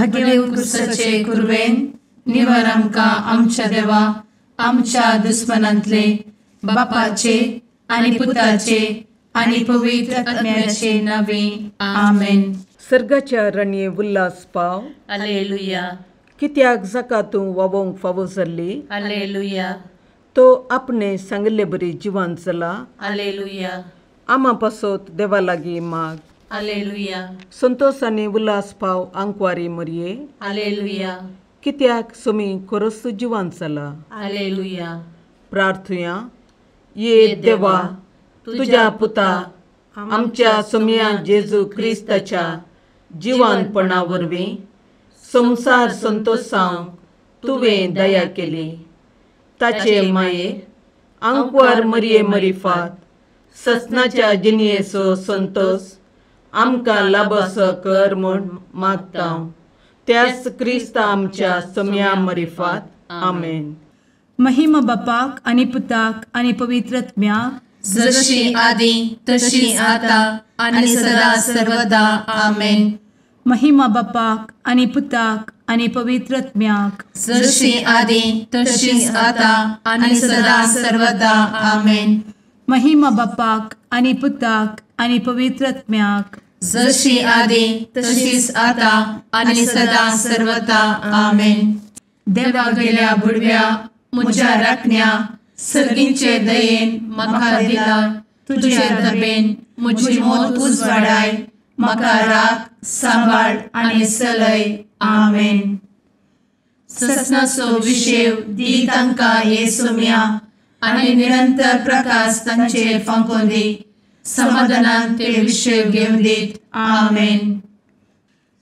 भगेवन क्रिस्ताचे कुरवेन निवार आमकां आमच्या देवा आमच्या दुस्मनांतले बापाचे आनी पुताचे आनी पवित्र आत्म्याचे नावे आमेन. सर्गाच्या रणये उल्हास पाव. हालेलुया. कित्याक जाका तूं वावोंक फावो जाल्ली. हालेलुया. तो आपणे सांगिल्ले बरी जिवान जाला. हालेलुया. आमा पासत देवा लागीं माग. हालेलुया. संतोष आनी उल्हास पाव आंकवारी मरये. हालेलुया. कित्याक सोमी खरोच जिवान जाला. हालेलुया. प्रार्थुया. ये देवा तुज्या पुता आमच्या सोमया जेजू क्रिस्ताच्या जिवानपणा वरवीं संवसार संतोषांक तुवें दया केली. ताचे माये आंकवार मरये मरिफात ससनाच्या जिणयेचो संतोष आमकां लाभसो कर म्हूण मागता त्याच क्रिस्ता आमच्या सोमया मरिफात. आमेन. महिमा बापाक आनी पुताक आनी पवित्र आत्म्याक, जशी आदी तशी आता आनी सदा सर्वदा. आमेन. महिमा बापाक आनी पुताक आनी पवित्र आत्म्याक, जशी आदी तशी आता आनी सदा सर्वदा. आमेन. महिमा बापाक आनी पुताक आनी पवित्र आत्म्याक, जशी आदी तशीच आता आनी सदा सर्वदा. आमेन. देवा गेल्या बुडव्या म्हज्या राखण्या सर्गींचे दयेन म्हाका दिला तुजे दबेन म्हजी मोत उजवाडाय म्हाका राख सांबाळ आनी सलय. आमेन. ससनाचो विशेव दी तांकां हे सोम्या आनी निरंतर प्रकाश तांचेर फांकोवन दी. समाधानान ते विशेव घेवन दीत. आमेन.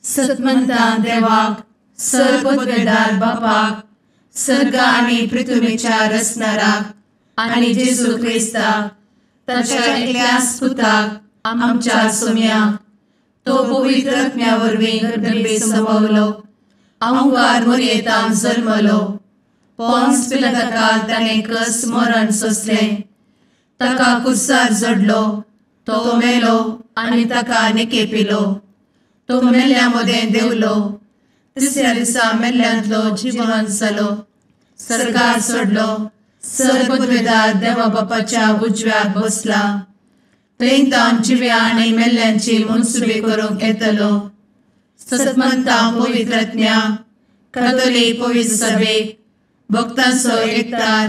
सतमंता देवाक सर्वपदवेदार बापाक सर्ग आनी पृथ्वीच्या रचणाराक आनी जेजू क्रिस्ताक ताच्या एकल्याच पुताक आमच्या सोम्याक तो पवित्र आत्म्या वरवीं गर्भे संभवलो आंकार मोरयेतान जल्मलो पोन्स पिलाताकाल ताणें कस मरण सोंसलें ताका कुर्सार जडलो तो मेलो आनी ताका निकेपिलो तो मेल्ल्या मदें देवलो तिसऱ्या दिसा मेल्ल्यांतलो जिवन जालो सर्गार सोडलो सर्वपदवेदार देवा बापाच्या उजव्याक बसला थंय तावन जिव्या आनी मेल्ल्यांची मनसुबी करूंक येतलो. सतमंता पवित्र आत्म्या कातोलीक पवित्र सभेक भक्तांचो एकतार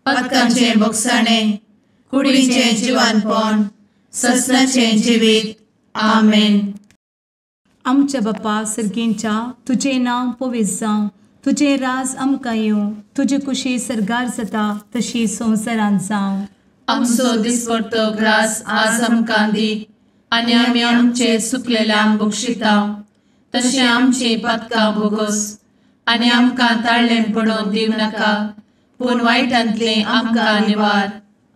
पातकांचें भोगसाणें कुडीचें जिवानपण ससनाचें जिवीत. आमेन. आमच्या बापा सर्गींच्या तुजें नांव पवित्र जावं, तुजें राज आमकां येवं, तुजी कुशी सर्गार जाता तशी संवसारांत जावं. आमचो दिसपडतो ग्रास आज आमकां दी आनी आमी आमचे सुकलेल्यांक बक्षिता तशें आमची पातकां भोगोस आनी आमकां ताळ्ळें पडोवन दिवं नाका पूण वायटांतलें आमकां निवार.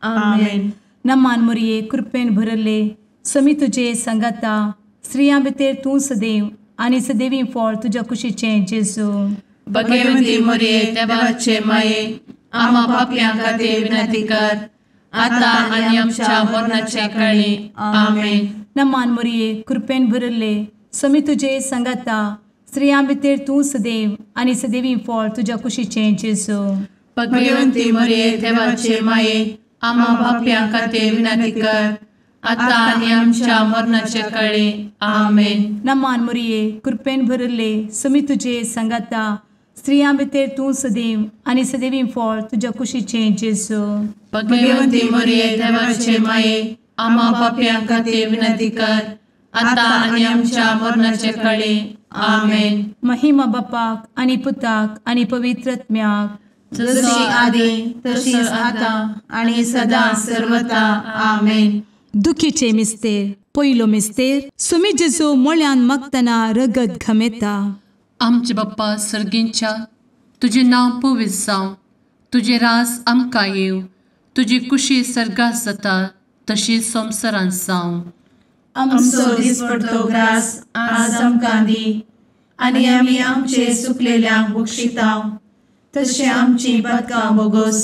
आमेन. नमान मोरये कृपेन भरले समी तुजे सांगाता स्त्रियां भितर तूं सदैव आनी सदैवी फळ तुज्या कुशीचें जेजू. भगवंती मोरये देवाचे माये आमा पापयां खातीर विनंती कर आता आनी आमच्या मरणाच्या काळी. आमेन. नमान मोरये कृपेन भरले समी तुजे सांगाता स्त्रियां भितर तूं सदैव आनी सदैवी फळ तुज्या कुशीचें जेजू. भगवंती मोरये देवाचे माये आमा पापयां खातीर विनंती कर आता आनी आमच्या मरणाच्या काळी. आमेन. नमान मोरये कृपेन भरले समी तुजे सांगाता स्त्रियां भितर तूं सदैव आनी सदैवी फळ तुज्या कुशीचें जेजू. भगवंती मोरये देवाचे माये आमा पापयां खातीर विनंती कर आता आनी आमच्या मरणाच्या काळी. आमेन. महिमा बापाक आनी पुताक आनी पवित्र आत्म्याक, जशी आदी तशीच आता आनी सदा सर्वता. आमेन. दुखीचे मिस्तेर पयलो मिस्तेर सुमी जेजू मोळ्यान मागतना रगत घमेता. आमचे बाप्पा सर्गींच्या तुजें नांव पवित्र जावं, तुजें राज आमकां येवं, तुजी कुशी सर्गात जाता तशी संवसारांत जावं. आमचो दिसपडतो ग्रास आज आमकां दी आनी आमी आमचे सुकलेल्यांक बक्षिता तशें आमची पातकां भोगोस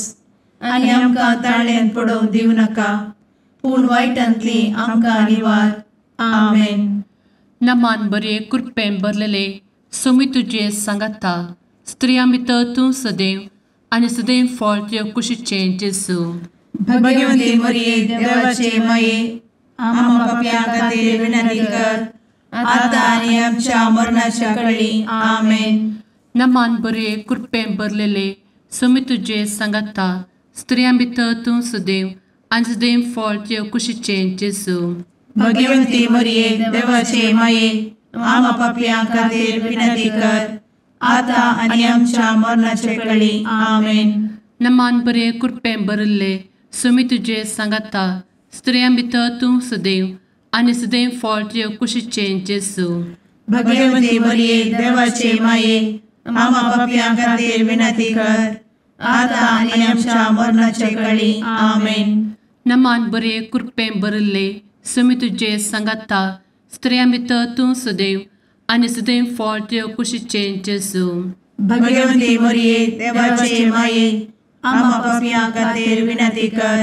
आनी आमकां ताळ्ळेंत पडोवंक दिवं नाका पूण वायटांतली आमकां निवार. आमेन. नमान बरे कृपेन भरलेले सोमी तुजे सांगाता, स्त्रियां भितर तूं सदैव आनी सदैव फळ तुज्या कुशीचें जेजू। भगवती मरिये देवाचे माये, आम्हा पाप्यां खातीर विनंती कर, आतां आनी आमच्या मरणाच्या कळी। आमेन। नमान बरे कृपेन भरलेले, सोमी तुजे सांगाता, स्त्रियां भितर तूं सदैव आनी सदैव फळ तुज्या कुशीचें जेजू। भगवती मरिये देवाचे माये, आम्हा पाप्यां खातीर विनंती कर, आतां आनी आमच्या मरणाच्या कळी। आमेन। नमान बरे कृपेन भरलेले, सोमी तुजे सांगाता, स्त्रियां भितर तूं सदैव आनी सदैव फळ तुज्या कुशीचें जेजू। भगवती मरिये देवाचे माये, आम्हा पाप्यां खातीर विनंती कर, आतां आनी आमच्या मरणाच्या कळी। आमेन। नमान बरे कृपेन भरलेले, सोमी तुजे सांगाता, स्त्रियां भितर तूं सदैव आनी सदैव फळ तुज्या कुशीचें जेजू। भगवती मरिये देवाचे माये, आम्हा पाप्यां खातीर विनंती कर,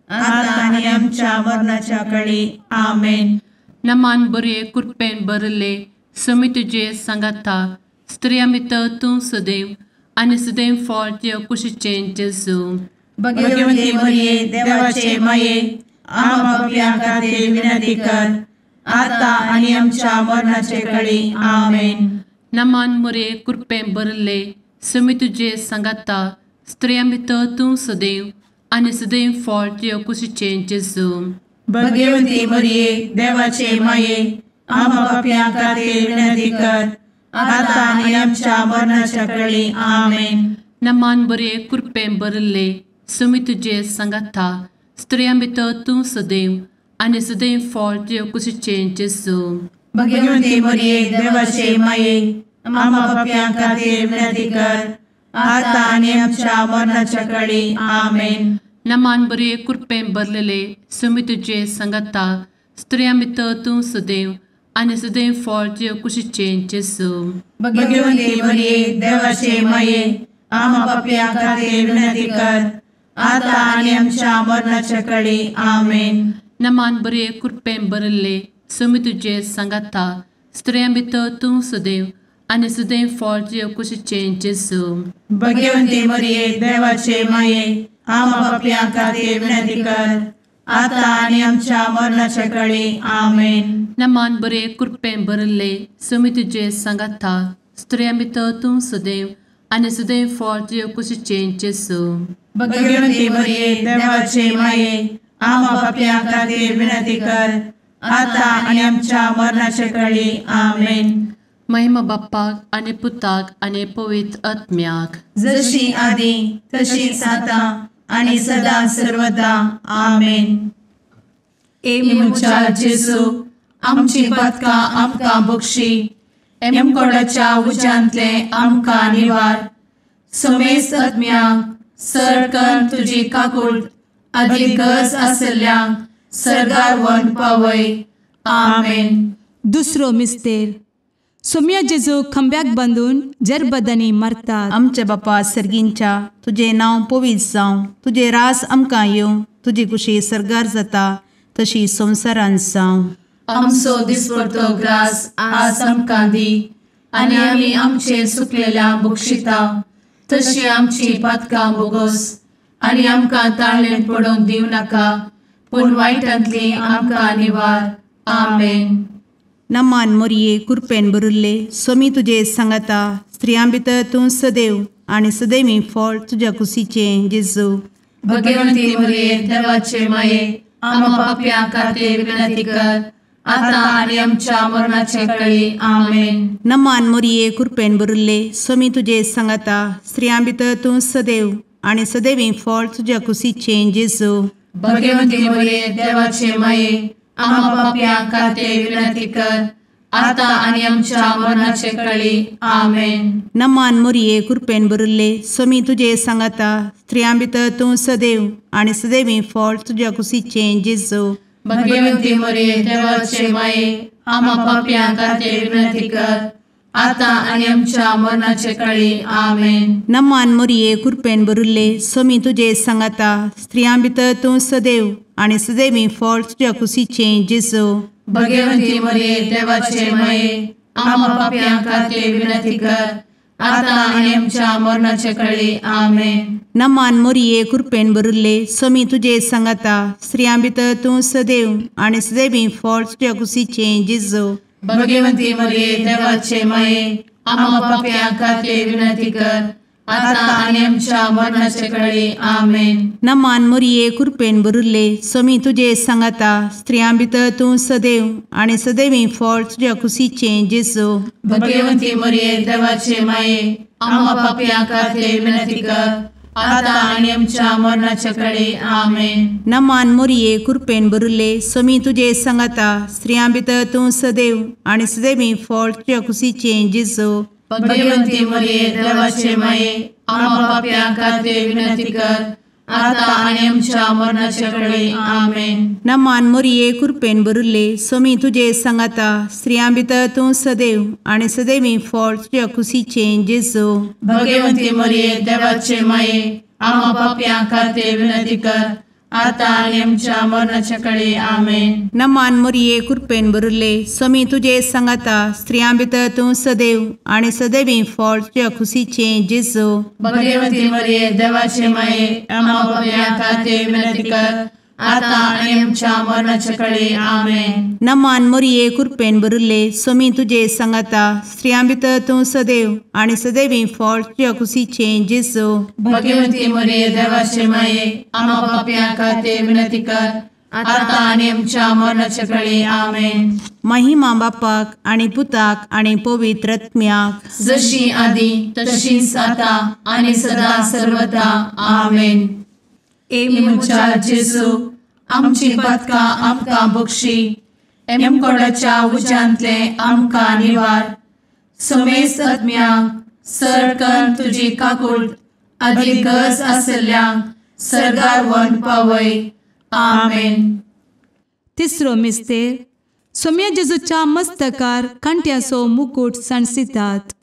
आतां आनी आमच्या मरणाच्या कळी। आमेन। नमान बरे कृपेन भरलेले, सोमी तुजे सांगाता, स्त्रियां भितर तूं सदैव आनी सदैव फळ तुज्या कुशीचें जेजू। भगवती मरिये देवाचे माये, आम्हा पाप्यां खातीर विनंती कर, आतां आनी आमच्या मरणाचे कळी। आमेन। नमान मरिये कृपेन भरलेले, सोमी तुजे सांगाता, स्त्रियां भितर तूं सदैव आनी सदैव फळ तुज्या कुशीचें जेजू। भगवती मरिये देवाचे माये, आम्हा पाप्यां खातीर विनंती कर, आतां आनी आमच्या मरणाच्या कळी। आमेन। नमान बरे कृपेन भरलेले, सोमी तुजे सांगाता, स्त्रियां भितर तूं सदैव आनी सदैव फळ तुज्या कुशीचें जेजू। भगवती मरिये देवाचे माये, आम्हा पाप्यां खातीर विनंती कर, आतां आनी आमच्या मरणाच्या कळी। आमेन। नमान बरे कृपेन भरलेले, सोमी तुजे सांगाता, स्त्रियां भितर तूं सदैव आनी सदैव फळ तुज्या कुशीचें जेजू। भगवती मरिये देवाचे माये, आम्हा पाप्यां खातीर विनंती कर, आतां आनी आमच्या मरणाच्या कळी। आमेन। नमान बरे कृपेन भरलेले, सोमी तुजे सांगाता, स्त्रियां भितर तूं सदैव आनी सदैव फळ तुज्या कुशीचें जेजू। भगवती मरिये देवाचे माये, आम्हा पाप्यां खातीर विनंती कर, आतां आनी आमच्या मरणाच्या कळी। आमेन। नमान बरे कृपेन भरलेले, सोमी तुजे सांगाता, स्त्रियां भितर तूं सदैव आनी सदैव फळ तुज्या कुशीचें जेजू। भगवती मरिये देवाचे माये, आम्हा पाप्यां खातीर विनंती कर, आतां आनी आमच्या मरणाच्या कळी। आमेन। महिमा बाप्पाक आनी पुताक आनी पवित्र आत्म्याक, जशी आदी तशीच आतां आनी सदा सर्वदा। आमेन। ए म्हज्या जेजू, आमची पातकां आमकां बक्षी, एमकोडाच्या उज्यांतले आमकां निवार, समेस्त आत्म्यांक सरकन तुजी काकूट आदी गरज आशिल्ल्यांक सर्गार व्हरून पावय। आमेन। दुसरो मिस्तेर। सोम्या जेजू खांब्याक बांदून जरबदांनी मारतात। आमच्या बापा सर्गींच्या, तुजें नांव पवित्र जावं, तुजें रास आमकां येवं, तुजी कुशी सर्गार जाता तशी संवसारांत जावं। आमचो दिसपडतो ग्रास आज आमकां दी, आनी आमी आमचे सुकलेल्या बक्षिता तशी आमची पातकां बोगोस, आनी आमकां ताळेन पडोवंक दिवं नाका, पूण वायटांतली आमकां निवार। आमेन। नमान मोरये कृपेन भरिल्ले, सोमी तुजे सांगाता, स्त्रियां भितर तूं सदैव आनी सदैवी फळ तुज्या कुशीचें जेजू। भगवती मोरये देवाचे माये, आम्हा पाप्यां खातीर विनंती कर, आतां आनी आमच्या मरणाचे कळी। आमेन। नमान मोरये कृपेन भरिल्ले, सोमी तुजे सांगाता, स्त्रियां भितर तूं सदैव आनी सदैवी फळ तुज्या कुशीचें जेजू। भगवती मोरये देवाचे माये, आम्हा पाप्यां खातीर विनंती कर, आतां आनी आमच्या मरणाचे कळी। आमेन। नमान मोरये कृपेन भरिल्ले, सोमी तुजे सांगाता, स्त्रियां भितर तूं सदैव आनी सदैवी फळ तुज्या कुशीचें जेजू। भगवती मोरये देवाचे माये, आम्हा पाप्यां खातीर विनंती कर, आतां आनी आमच्या मरणाचे कळी। आमेन। नमान मोरये कृपेन भरिल्ले, सोमी तुजे सांगाता, स्त्रियां भितर तूं सदैव आनी सदैवी फळ तुज्या कुशीचें जेजू। भगवती मोरये देवाचे माये, आमा पापयां खातीर विनंती कर आतां आनी आमच्या मरणाचे कळी. आमेन. नमान मोरये कृपेन भरिल्ले स्वामी तुजे सांगाता, स्त्रियां भितर तूं सदैव आनी सदैवी फळ तुज्या कुशीचें जेजू. भगवंती मरिये देवाचे माये आमा पापयां खातीर विनंती कर आतां आनी आमच्या मरणाचे कळी. आमेन. नमान मोरये कृपेन भरिल्ले स्वामी तुजे सांगाता, स्त्रियां भितर तूं सदैव आनी सदैवी फळ तुज्या कुशीचें जेजू. भगवंती मरिये देवाचे माये आमा पापयां खातीर विनंती कर आतां आनी आमच्या मरणाचे कळी. आमेन. नमान मोरये कृपेन भरिल्ले स्वामी तुजे सांगाता, स्त्रियां भितर तूं सदैव आनी सदैवी फळ तुज्या कुशीचें जेजू. भगवंती मरिये देवाचे माये आमा पापयां खातीर विनंती कर आतां आनी आमच्या मरणाचे कळी. आमेन. नमान मोरये कृपेन भरिल्ले स्वामी तुजे सांगाता, स्त्रियां भितर तूं सदैव आनी सदैवी फळ तुज्या कुशीचें जेजू. भगवंती मरिये देवाचे माये आमा पापयां खातीर विनंती कर आतां आनी आमच्या मरणाचे कळी. आमेन. नमान मोरये कृपेन भरिल्ले स्वामी तुजे सांगाता, स्त्रियां भितर तूं सदैव आनी सदैवी फळ तुज्या कुशीचें जेजू. भगवंती मरिये देवाचे माये आमा पापयां खातीर विनंती कर आतां आनी आमच्या मरणाचे कळी. आमेन. नमान मोरये कृपेन भरिल्ले स्वामी तुजे सांगाता, स्त्रियां भितर तूं सदैव आनी सदैवी फळ तुज्या कुशीचें जेजू. भगवंती मरिये देवाचे माये आमा पापयां खातीर विनंती कर आतां आनी आमच्या मरणाचे कळी. आमेन. महिमा बापाक आनी पुताक आनी पवित्र आत्म्याक, जशी आदी तशीच आतां आनी सदा सर्वदा. आमेन. ए म्हज्या जेजू आमची पातकां आमकां बक्षी, एमकोडाच्या उज्यांतले आमकां निवार, समेस्त आत्म्यांक सरकन तुजी काकूट आदी गरज आसल्ल्यांक सर्गार व्हरून पावय. आमेन. तिसरो मिस्तेर सोम्या जेजूच्या मस्तकार कांट्याचो मुकूट सांडसितात.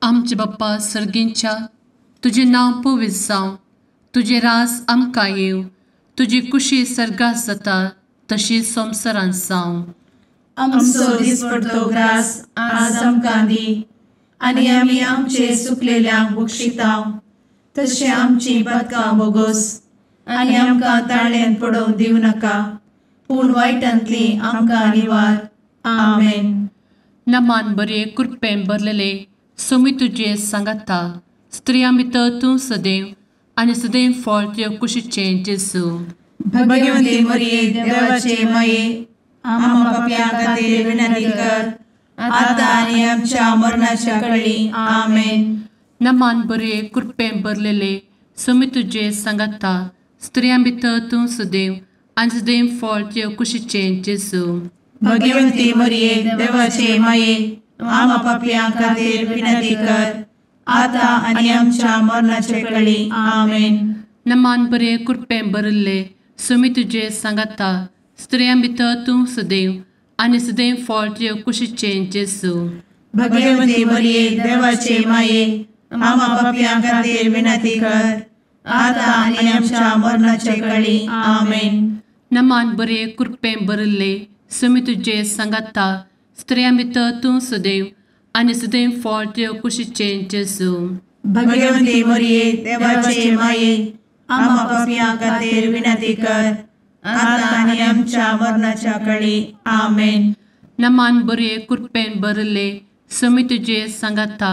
आमचे बाप्पा सर्गींच्या, तुजें नांव पवित्र जावं, तुजें राज आमकां येवं, तुजी कुशी सर्गात जाता तशी संवसारांत जावं. आमचो दिसपडतो ग्रास आज आमकां दी आनी आमी आमचे सुकलेल्यांक बक्षितांव तशें आमची पातकां बोगोस आनी आमकां ताळ्यान पडोवंक दिवं नाका, पूण वायटांतली आमकां निवार. आमेन. नमान बरे कृपेन भरलेले स्वामी तुजे सांगाता, स्त्रियां भितर तूं सदैव आनी सदैव फळ तुज्या कुशीचें जेजू. भगवंती मरिये देवाचे माये आमा पापयां खातीर विनंती कर आतां आनी आमच्या मरणाच्या कळी. आमेन. नमान बरे कृपेन भरलेले स्वामी तुजे सांगाता, स्त्रियां भितर तूं सदैव आनी सदैव फळ तुज्या कुशीचें जेजू. भगवंती मरिये देवाचे माये आमा पापयां खातीर विनंती कर आतां आनी आमच्या मरणाचे कळी. आमेन. नमान बरे कृपेन भरिल्ले स्वामी तुजे सांगाता, स्त्रियां भितर तूं सदैव आनी सदैव फळ तुज्या कुशीचें जेजू. भगवंती मरिये देवाचे माये आमा पापयां खातीर विनंती कर आतां आनी आमच्या मरणाचे कळी. आमेन. नमान बरे कृपेन भरिल्ले स्वामी तुजे सांगाता, स्त्रियां भितर तूं सदैव आनी सदैव फळ तुज्या कुशीचें जेजू. भगवंती मरिये देवाचे माये आमा पापयां खातीर विनंती कर आतां आनी आमच्या मरणाच्या कळी. आमेन. नमान बरे कृपेन भरिल्ले स्वामी तुजे सांगाता,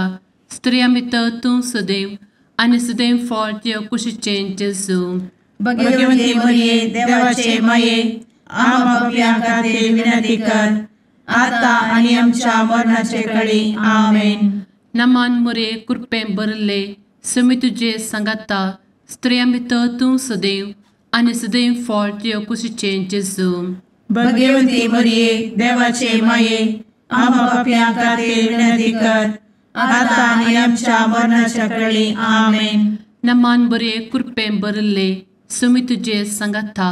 स्त्रियां भितर तूं सदैव आनी सदैव फळ तुज्या कुशीचें जेजू. भगवंती मरिये देवाचे माये आमा पापयां खातीर विनंती कर आतां आनी आमच्या मरणाचे कळी. आमेन. नमान मोरे कृपेन भरिल्ले स्वामी तुजे सांगाता, स्त्रियां भितर तूं सदैव आनी सदैव फळ तुज्या कुशीचें जेजू. भगवंती मरिये देवाचे माये आमा पापयां खातीर विनंती कर आतां आनी आमच्या मरणाच्या कळी. आमेन. नमान बरे कृपेन भरिल्ले स्वामी तुजे सांगाता,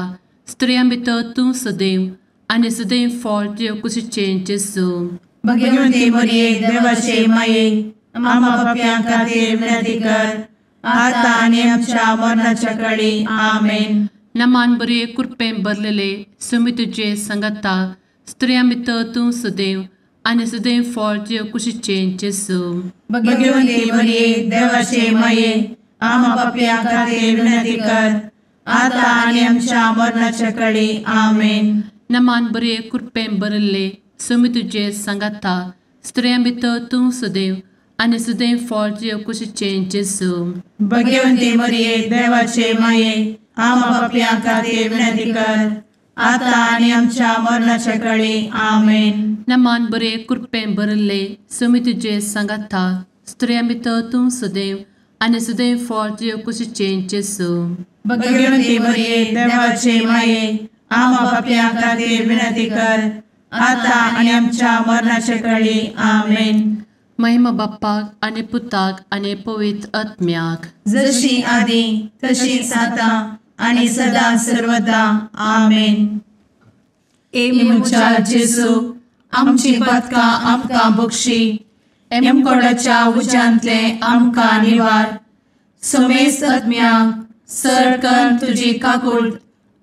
स्त्रियां भितर तूं सदैव आनी सदैव फळ तुज्या कुशीचें जेजू. भगवंती मरिये देवाचे माये आमा पापयां खातीर विनंती कर आतां आनी आमच्या मरणाच्या कळी. आमेन. नमान बरे कृपेन भरलेले स्वामी तुजे सांगाता, स्त्रियां भितर तूं सदैव आनी सदैव फळ तुजे कुशीचें जेजू. भगवंती मरिये देवाचे माये, आमा पापयां खातीर विनंती कर, आतां आनी आमच्या मरणाच्या कडी. आमेन. नमान बरे कृपेन भरिल्ले, स्वामी तुजे सांगाता, स्त्रियां भितर तूं सदैव आनी सदैव फळ तुजे कुशीचें जेजू. भगवंती मरिये देवाचे माये, आमा पापयां खातीर विनंती कर, आतां आनी आमच्या मरणाच्या कडी. आमेन. नमान बरे कृपेन भरिल्ले, स्वामी तुजे सांगाता, स्त्रियां भितर तूं सदैव आनी सदैव फळ तुजे कुशीचें जेजू. भगवंती मरिये देवाचे माये, आमा पापयां खातीर विनंती कर, आतां आनी आमच्या मरणाच्या कडी. आमेन. महिमा बाप्पाक आनी पुताक आनी पवित्र आत्म्याक, जशी आदी तशीच आतां आनी सदा सर्वदा. आमेन. ए म्हज्या जेजू, आमची पातकां आमकां बक्षी, एमकोडाच्या उज्यांतले आमकां निवार, समेस्त आत्म्यांक सरकन तुजी काकूट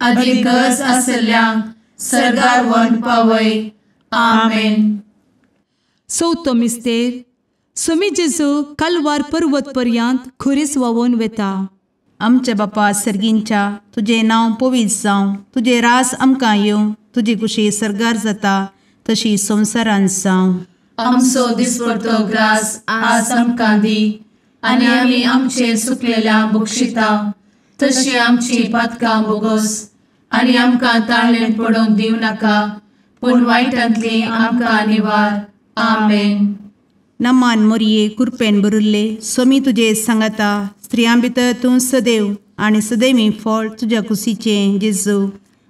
आदी गरज आसल्ल्यांक सर्गार व्हरून पावय. आमेन. चवथो मिस्तेर. स्वामी जेजू कालवार पर्वत पर्यंत खुरीस व्हांवून वेता. आमच्या बापा सर्गींच्या, तुजें नांव पवित्र जावं, तुजें रास आमकां येवं, तुजी कुशी सर्गार जाता तशी संवसारांत जावं. आमचो दिसपडतो ग्रास आज आमकां दी, आनी आमी आमचे सुकलेल्या बक्षिता तशी आमची पातकां बोगोस, आनी आमकां ताळेन पडोवंक दिवं नाका, पूण वायटांतली आमकां निवार. आमेन. नमान मोरये कृपेन भरिल्ले, स्वामी तुजे सांगाता, स्त्रियां भितर तूं सदैव आनी सदैवी फळ तुज्या कुशीचें जेजू.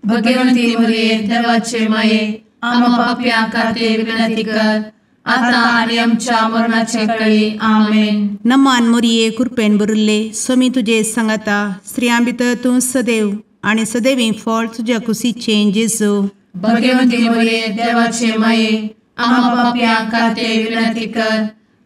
भगवंती मरिये देवाचे माये, आमा पापयां खातीर विनंती कर, आतां आनी आमच्या मरणाचे कळी. आमेन. नमान मोरये कृपेन भरिल्ले, स्वामी तुजे सांगाता, स्त्रियां भितर तूं सदैव आनी सदैवी फळ तुज्या कुशीचें जेजू. भगवंती मरिये देवाचे माये, आमा पापयां खातीर विनंती कर,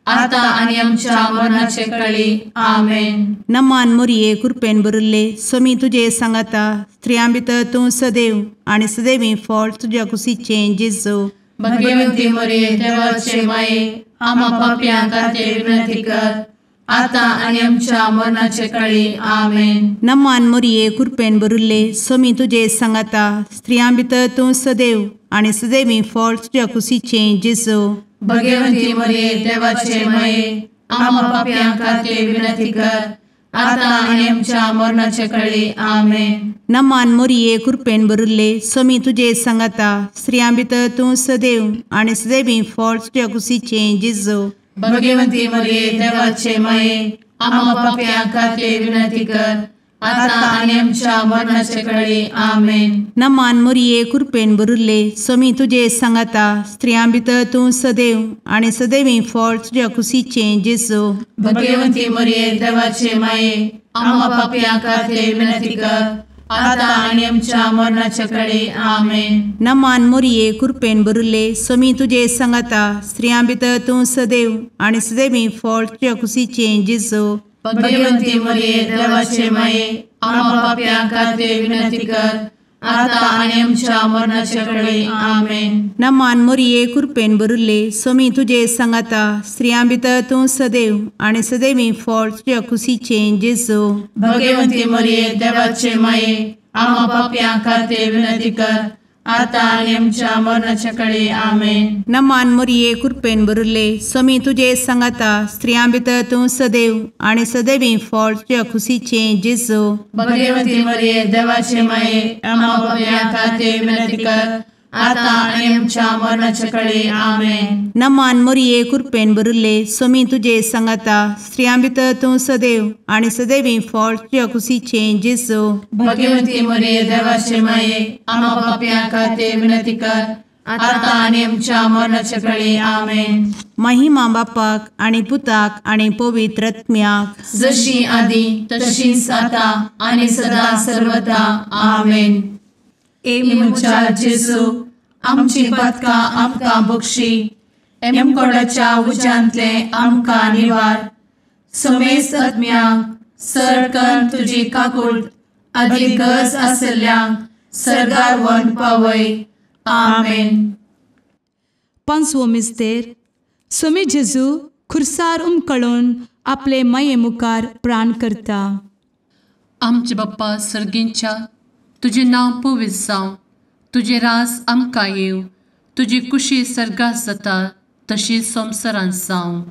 आतां आनी आमच्या मरणाचे कळी. आमेन. नमान मोरये कृपेन भरिल्ले, स्वामी तुजे सांगाता, स्त्रियां भितर तूं सदैव आनी सदैवी फळ तुज्या कुशीचें जेजू. भगवंती मरिये देवाचे माये, आमा पापयां खातीर विनंती कर, आतां आनी आमच्या मरणाचे कळी. आमेन. नमान मोरये कृपेन भरिल्ले, स्वामी तुजे सांगाता, स्त्रियां भितर तूं सदैव आनी सदैवी फळ तुज्या कुशीचें जेजू. भगवंती मरिये देवाचे माये, आमा पापयां खातीर विनंती कर, आतां आनी आमच्या मरणाचे कळी. आमेन. नमान मोरये कृपेन भरिल्ले, स्वामी तुजे सांगाता, स्त्रियां भितर तूं सदैव आनी सदैवी फळ तुज्या कुशीचें जेजू. भगवंती मरिये देवाचे माये, आमा पापयां खातीर विनंती कर, आतां आनी आमच्या मरणाचे कळी. आमेन. नमान मोरये कृपेन भरिल्ले, स्वामी तुजे सांगाता, स्त्रियां भितर तूं सदैव आनी सदैवी फळ तुज्या कुशीचें जेजू. भगवंती मरिये देवाचे माये, आमा पापयां खातीर विनंती कर, आतां आनी आमच्या मरणाचे कळी. आमेन. नमान मोरये कृपेन भरिल्ले, स्वामी तुजे सांगाता, स्त्रियां भितर तूं सदैव आनी सदैवी फळ तुज्या कुशीचें जेजू. भगवंती मरिये देवाचे माये, आमा पापयां खातीर विनंती कर, आतां आनी आमच्या मरणाचे कळी. आमेन. नमान मोरये कृपेन भरिल्ले, स्वामी तुजे सांगाता, स्त्रियां भितर तूं सदैव आनी सदैवी फळ तुज्या कुशीचें जेजू. भगवंती मरिये देवाचे माये, आमा पापयां खातीर विनंती कर, आतां आनी आमच्या मरणाचे कळी. आमेन. नमान मोरये कृपेन भरिल्ले, स्वामी तुजे सांगाता, स्त्रियां भितर तूं सदैव आनी सदैवी फळ तुज्या कुशीचें जेजू. भगवंती मरिये देवाचे माये, आमा पापयां खातीर विनंती कर, आतां आनी आमच्या मरणाचे कळी. आमेन. नमान मोरये कृपेन भरिल्ले, स्वामी तुजे सांगाता, स्त्रियां भितर तूं सदैव आनी सदैवी फळ तुज्या कुशीचें जेजू. भगवंती मरिये देवाचे माये, आमा पापयां खातीर विनंती कर, आतां आनी आमच्या मरणाचे कळी. आमेन. महिमा बापाक आनी पुताक आनी पवित्र आत्म्याक, जशी आदी तशीच आतां आनी सदा सर्वदा. आमेन. ए म्हज्या जेजू, आमची पातकां आमकां बक्षी, एमकोडाच्या उज्यांतले आमकां निवार, समेस्त आत्म्यांक सरकन तुजी काकूट आदी गरज आसल्ल्यांक सर्गार व्हरून पावय. आमेन. पांचवो मिस्तेर सोमी जेजू खुर्सार उमकळून आपले माये मुखार प्राण करता. आमचे बाप्पा सर्गींच्या, तुजें नांव पवित्र जावं, तुजें राज आमकां येवं, तुजी कुशी सर्गात जाता तशी संवसारांत जावं.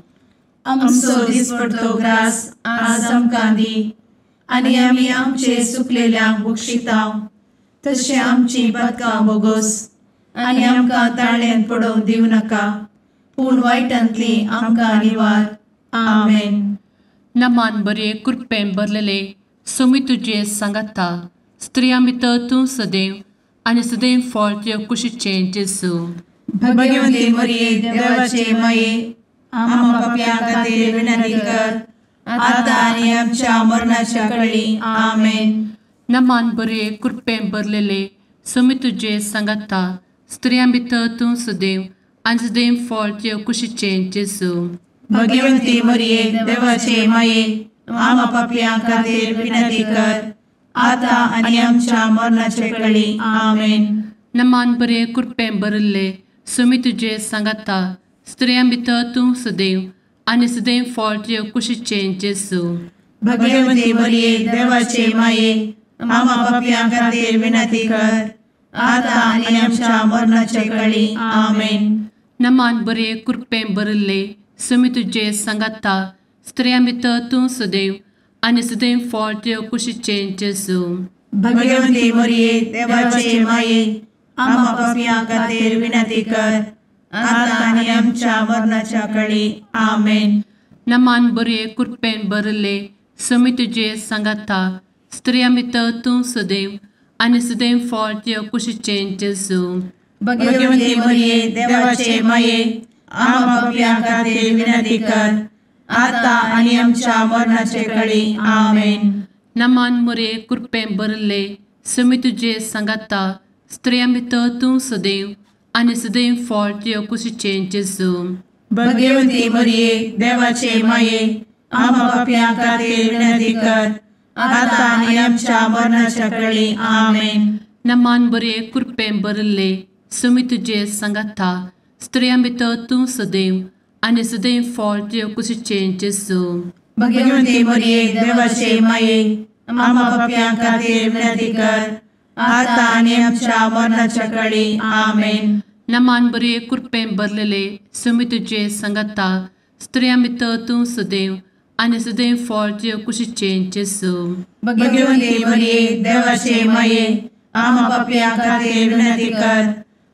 आमचो दिसपडतो ग्रास आज आमकां दी आनी आमी आमचे सुकलेल्यांक बक्षिता तशें आमची पातकां बोगोस आनी आमकां ताळ्यांत पडोवंक दिवं नाका, पूण वायटांतली आमकां निवार. आमेन. नमान बरे कृपेन भरलेले सोमी तुजे सांगाता, स्त्रियां भितर तूं सदैव आनी सदैव फळ तुजे कुशीचें जेजू. भगवती मरिये देवाचे माये, आम्हा पाप्यां खातीर विनंती कर आतां आनी आमच्या मरणाच्या कळी. आमेन. नमान बरे कृपेन भरलेले सोमी तुजे सांगाता, स्त्रियां भितर तूं सदैव आनी सदैव फळ तुजे कुशीचें जेजू. भगवती मरिये देवाचे माये, आम्हा पाप्यां खातीर विनंती कर आतां आनी आमच्या मरणाच्या कळी. आमेन. नमान बरे कृपेन भरिल्ले सोमी तुजे सांगाता, स्त्रियां भितर तूं सदैव आनी सदैव फळ तुजे कुशीचें जेजू. भगवती मरिये देवाचे माये, आम्हा पाप्यां खातीर विनंती कर आतां आनी आमच्या मरणाच्या कळी. आमेन. नमान बरे कृपेन भरिल्ले सोमी तुजे सांगाता, स्त्रियां भितर तूं सदैव आनी सदैव फळ तुजे कुशीचें जेजू. भगवती मरिये देवाचे माये, आम्हा पाप्यां खातीर विनंती कर आतां आनी आमच्या मरणाच्या कळी. आमेन. नमान बरे कृपेन भरिल्ले सोमी तुजे सांगाता, स्त्रियां भितर तूं सदैव आनी सदैव फळ तुजे कुशीचें जेजू. भगवती मरिये देवाचे माये, आम्हा पाप्यां खातीर विनंती कर आतां आनी आमच्या मरणाचे कळी. आमेन. नमान मरिये कृपेन भरिल्ले सोमी तुजे सांगाता, स्त्रियां भितर तूं सदैव आनी सदैव फळ तुजे कुशीचें जेजू. भगवती मरिये देवाचे माये, आम्हा पाप्यां खातीर विनंती कर आतां आनी आमच्या मरणाच्या कळी. आमेन. नमान बरे कृपेन भरिल्ले सोमी तुजे सांगाता, स्त्रियां भितर तूं सदैव आनी सदैव फळ तुजे कुशीचें जेजू. भगवती मरिये देवाचे माये, आम्हा पाप्यां खातीर विनंती कर आतां आनी आमच्या मरणाच्या कळी. आमेन. नमान बरे कृपेन भरलेले सोमी तुजे सांगाता, स्त्रियां भितर तूं सदैव आनी सदैव फळ तुजे कुशीचें जेजू. भगवती मरिये देवाचे माये, आम्हा पाप्यां खातीर विनंती कर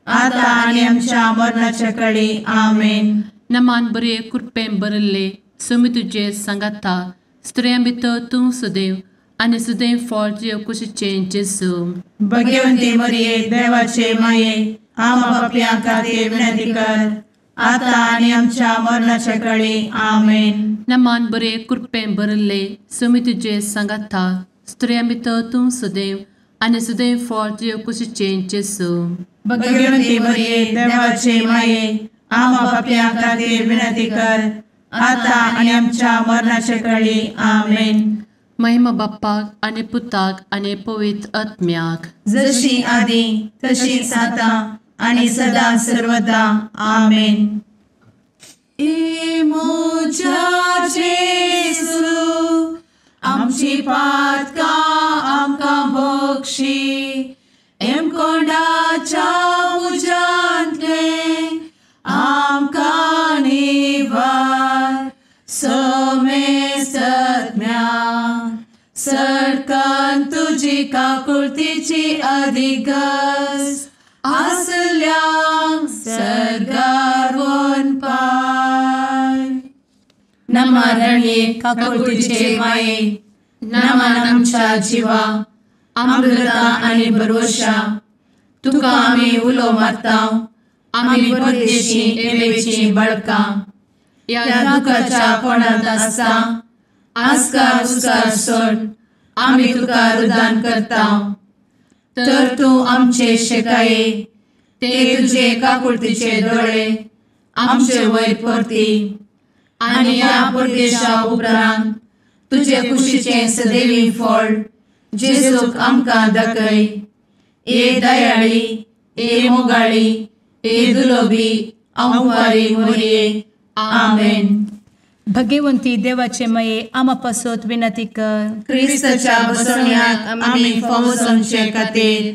आतां आनी आमच्या मरणाच्या कळी. आमेन. नमान बरे कृपेन भरिल्ले सोमी तुजे सांगाता, स्त्रियां भितर तूं सदैव आनी सदैव फळ तुजे कुशीचें जेजू. भगवती मरिये देवाचे माये, आम्हा पाप्यां खातीर विनंती कर आतां आनी आमच्या मरणाच्या कळी. आमेन. नमान बरे कृपेन भरिल्ले सोमी तुजे सांगाता, स्त्रियां भितर तूं सदैव आनी सदैव फळ तुजे कुशीचें जेजू. भगवती मरिये देवाचे माये, आम्हा पाप्यां खातीर विनंती कर आतां आनी आमच्या मरणाच्या कळी. आमेन. महिमा बाप्पाक आनी पुताक आनी पवित्र आत्म्याक, जशी आदी तशीच आतां आनी सदा सर्वदा. आमेन. ए म्हज्या जेजू, आमची पातकां आमकां बक्षी, एमकोंडाच्या उज्यांतलें आमकां निवार. समेस्तज्ञा सरकान तुजी काकुळतीची अधिगस आसल्यांक सर्गार वनपाय. नमरणे काकुळतीचे माये, नमन आमच्या जिवा, अमृता आनी भरवशा, तुका आमी उलो मारता, आमी परदेशी एवेची बळकां, ह्या दुखाच्या कोणांत आसता आस्कार उस्कार सोड आमी तुका रुदान करता. तर तूं आमचे शेकाये, ते तुजे काकुळतीचे दोळे आमचे वयर परती आनी ह्या परदेशा उपरांत तुजे कुशीचें सदैवी फळ जेजूक आमकां दाखय. ए दयाळी, ए मोगाळी, ए दुलोबी आंवकारी मोरये. आमेन. भगवंती देवाचे माये आमा पासत विनंती कर. क्रिस्ताच्या बसवण्याक आमी फावो जावचे खातीर.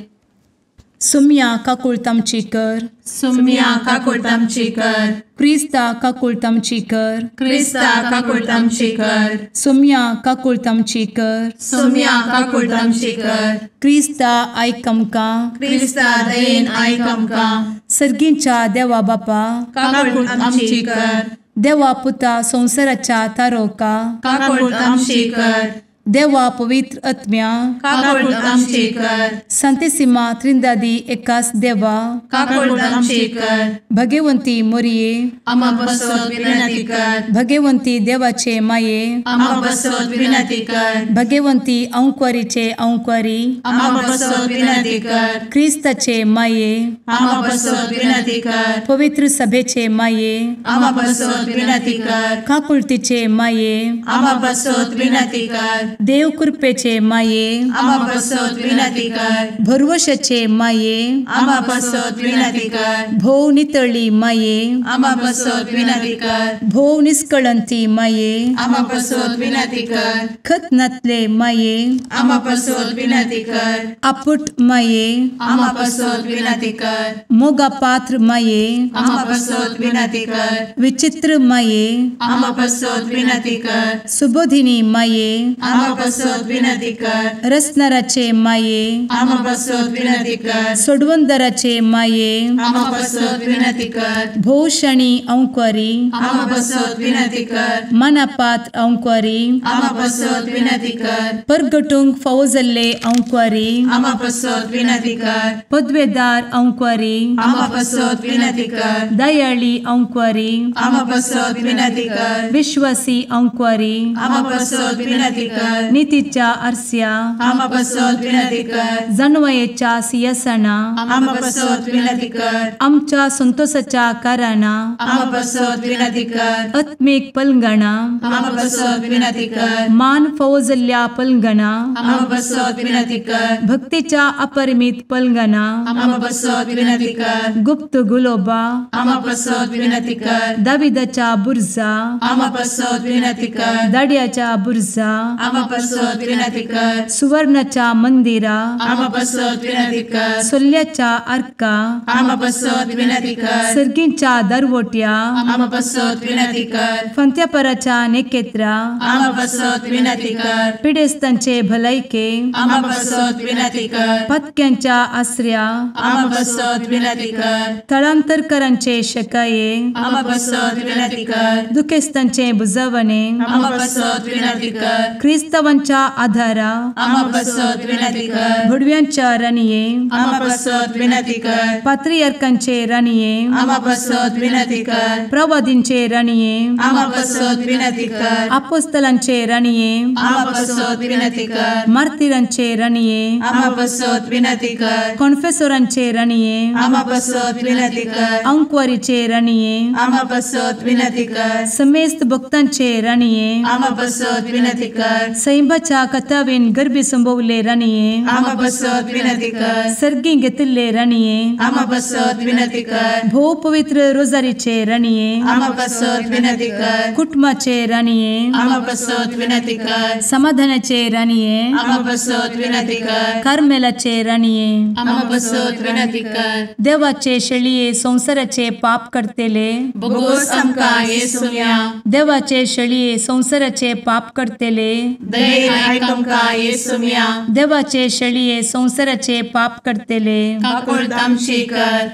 सुम्या काकुळट आमची कर. सुम्या काकुळट आमची कर. क्रिस्ता काकुळट आमची कर. क्रिस्ता काकुळट आमची कर. सुम्या काकुळट आमची कर. सुम्या काकुळट आमची कर. क्रिस्ता आयक आमकां. क्रिस्ता दयेन आयक आमकां. सर्गींच्या देवा बापा काकुळट आमची कर. देवा पुता संवसाराच्या तारोका काकुळट आमची कर. देवा पवित्र आत्म्या काकुळट आमची कर. सांतिसिमा त्रिंदादी एकास देवा काकुळट आमची कर. भगवंती मोरये आमा पासत विनंती कर. भगवंती देवाचे माये आमा पासत विनंती कर. भगवंती अंकुरीचे अंकुरी आमा पासत विनंती कर. क्रिस्ताचे माये आमा पासत विनंती कर. पवित्र सभेचे माये आमा पासत विनंती कर. काकुळतीचे माये आमा पासत विनंती कर. देव कृपेचे माये आमा पासत विनंती कर. भरवशाचे माये आमा पासत विनंती कर. भोव नितळी माये आमा पासत विनंती कर. भोव निष्कळंती माये आमा पासत विनंती कर. खत नातले माये आमा पासत विनंती कर. आपुट माये आमा पासत विनंती कर. मोगा पात्र माये आमा पासत विनंती कर. विचित्र माये आमा पासत विनंती कर. सुबोधिनी माये आमा पासत विनंती कर. रसनाराचे माये आमा पासत विनंती कर. सोडवंदराचे माये आमा पासत विनंती कर. भोवशाणी अंकुरी आमा पासत विनंती कर. मनापात्र अंकुरी आमा पासत विनंती कर. परगटूंक फावो जाल्ले अंकुरी आमा पासत विनंती कर. पदवेदार अंकुरी आमा पासत विनंती कर. दयाळी अंकुरी आमा पासत विनंती कर. विश्वासी अंकुरी आमा पासत विनंती कर. नितीच्या आरस्या आमा पासत विनंती कर. जानवयेच्या सिंहासना आमा पासत विनंती कर. आमच्या संतोषाच्या कारणा आमा पासत विनंती कर. आत्मीक पलंगणा आमा पासत विनंती कर. मान फावो जाल्ल्या पलंगणा आमा पासत विनंती कर. भक्तीच्या अपरिमित पलंगणा आमा पासत विनंती कर. गुप्त गुलोबा आमा पासत विनंती कर. दाविदाच्या बुर्जा आमा पासत विनंती कर. दाड्याच्या बुर्जा आमा पासत विनंती कर. सुवर्णाच्या मंदिरा आमा पासत विनंती कर. सोल्याच्या आर्का आमा पासत विनंती कर. सर्गींच्या दरवट्या आमा पासत विनंती कर. फंत्यापराच्या नेकेत्रा आमा पासत विनंती कर. पिडेस्तांचे भलायके आमा पासत विनंती कर. पत्क्यांच्या आसऱ्या आमा पासत विनंती कर. थळांतरकरांचे शकाये आमा पासत विनंती कर. दुखेस्तांचे बुजवणे आमा पासत विनंती कर. क्रिस्तावांच्या आधारा आमा पासत विनंती कर. भुडव्यांच्या राणये आमा पासत विनंती कर. पात्रियार्कांचे राणये आमा पासत विनंती कर. प्रवादींचे राणये आमा पासत विनंती कर. आपोस्तलांचे राणये आमा पासत विनंती कर. मार्तिरांचे राणये आमा पासत विनंती कर. कॉन्फेसोरांचे राणये आमा पासत विनंती कर. अंकुवारीचे राणये आमा पासत विनंती कर. समेस्त भक्तांचे राणये आमा पासत विनंती कर. सैंबाच्या कथावेन गर्भी संभवले राणये आमा पासत विनंती कर. सर्गी घेतिल्ले राणये आमा पासत विनंती कर. भोव पवित्र रोजारीचे राणये आमा पासत विनंती कर. कुटुंबाचे राणये आमा पासत विनंती कर. समाधानाचे राणये आमा पासत विनंती कर. कार्मेलाचे राणये आमा पासत विनंती कर. देवाचे शेळये संवसाराचे पाप करतेले बोगोस आमकां येसुम्या देवाचे शेळये संवसाराचे पाप करतेले दयेन आयक आमकां येसुम्या देवाचे शेळये संवसाराचे पाप करतेले काकुळट आमची कर.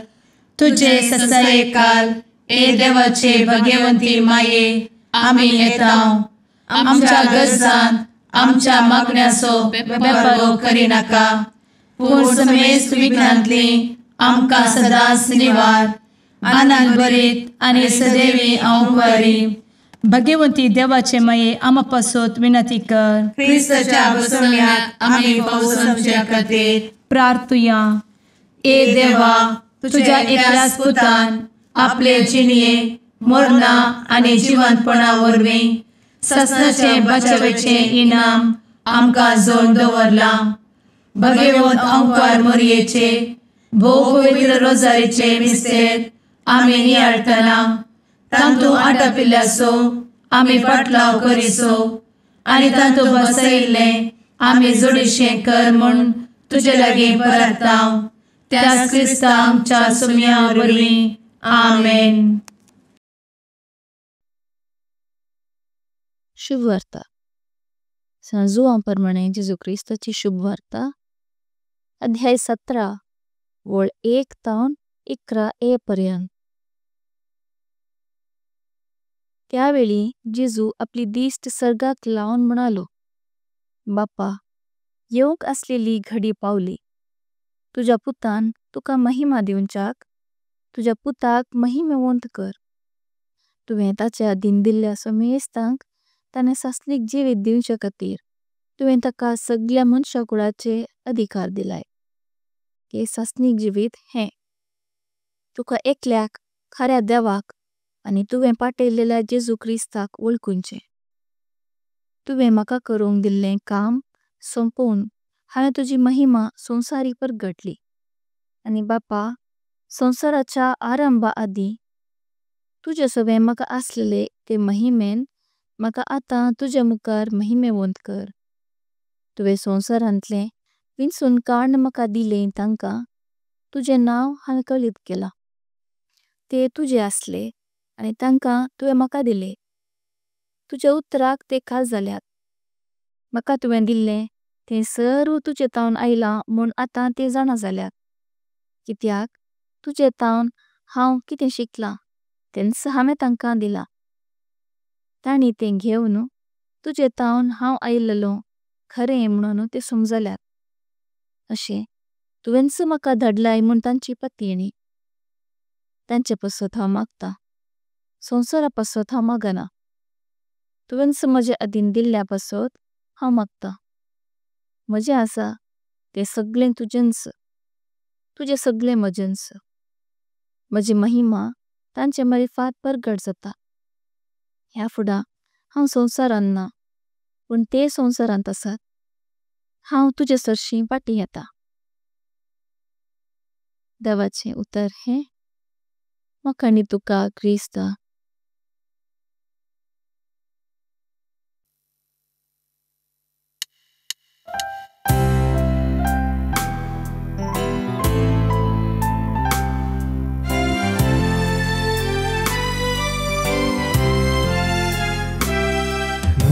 तुझे ससायेकाल ए देवाचे भगवंती माये आमी येता आमच्या गरजान आमच्या मागण्याचो बेपारो करिनाका पूण समेस्त विघ्नांतली आमकां सदांच निवार आनंद भरीत आनी सदैवी अंकुरी. भगवंती देवाचे माये आमा पासत विनंती कर. क्रिस्ताच्या बसवण्याक आमी फावो जावचे खातीर प्रार्थुया. ए देवा तुझ्या एकल्याच पुतान आपले जिणये मरणा आनी जिवंतपणा वरवीं ससनाचें बचावेचें इनाम आमकां जोडून दवरलां. भगवंत अंकार मोरयेचे भोव पवित्र रोजारीचे मिस्तेर आमी नियाळटना तांतू आटापिल्ल्याचो आमी पाटलाव करिसो आनी तांतू बसयिल्लें आमी जोडीशें कर म्हूण तुजे लागीं परता त्याच क्रिस्ता आमच्या सुम्या वरवीं. आमेन. शुभवार्ता. सांत जुवां प्रमाणे जेजू क्रिस्ताची शुभवार्ता, अध्याय 17 वळ 1 तावन 11 ए पर्यंत. त्यावेळी जेजू आपली दिश्ट सर्गाक लावन म्हणालो, बापा, येवक असलेली घडी पावली। तुझ्या पुतान तुका महिमा दिवचाक तुझ्या पुताक महिमेवंत कर। तुवें ताच्या दिन दिल्ल्या समेस्तांक ताने सासणिक जीवित दिवचे खातीर तुवें ताका सगळ्या माणसाकुळाचे अधिकार दिलाय। ते सासणिक जीवित हें तुका एकल्याक खऱ्या देवाक आनी तुवें पाठयलेल्या जेजू क्रिस्ताक वळखुंचे। तुवें मका करूंक दिल्लें काम संपवून हांवें तुजी महिमा संसारी परगटली। आनी बापा, संसाराच्या आरंभा आदी तुजे सवें मका असलेले ते महिमें मका आतां तुजे मुखार महिमेवंत कर। तुवें संसारांतले विंचून काड्ण मका दिलें तांकां तुजे नांव हांवें कळीत केला। ते तुजे असले आनी तांकां तुवें मका दिले। तुजे उत्तराक ते खाल जाल्यात। मका तुवें दिल्लें ते सर्व तुजे तावन आयला म्होण आतां ते जाण जाल्यात। कित्याक तुजे तावन हांव कितें शिकलां तेंच हांवें तांकां दिला। तांणी तें घेवन तुजे तावन हांव आयलेलो खरें म्होणों ते समजल्यात। अशे तुवेंच मका धडलाय म्होण तांची पत्येणी। तांचे पसत हांव मागता, संसारा पसत हांव मागना। तुवेंच म्हजे आदीन दिल्ल्या पसत हांव मागता। म्हजे आसा ते सगळें तुजेंच, तुजे सगळें म्हजेंच। म्हजी महिमा तांचे मरीफात परगट जाता। ह्या फुडा हांव संसारान ना पण ते संसारांत आसात। हांव तुजे सरशी पाटी येता। देवाचें उत्तर हें मोखांनी तुका क्रिस्ता।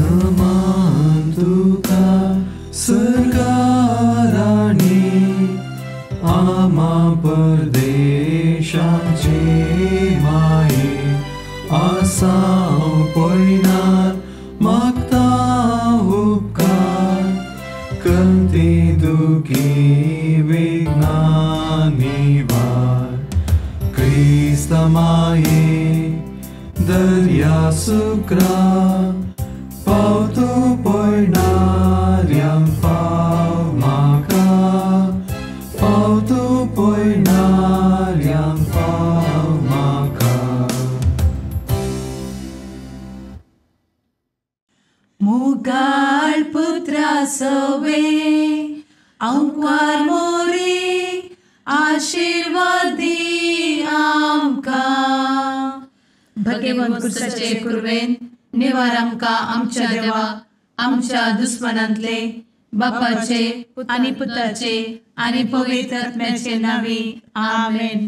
नमन तुका सरकाराणी आमा परदेशाचे माये आसाव पयनार मागता उपकार कंती दुखी विघ्ना निवार क्रिस्ता माये दर्या सुक्रा पावतो पयणाऱ्यांक पाव म्हाका पावतो पयणाऱ्यांक पाव म्हाका। मुगाळ पुत्रा सवे आंकवार मोरी आशीर्वाद दी आमकां। भगवंत कुर्साचे कुर्वेन निवार आमकां आमच्या देवा आमच्या दुस्मनांतले बापाचे आनी पुताचे आनी पवित्र आत्म्याचे नांवी. आमेन.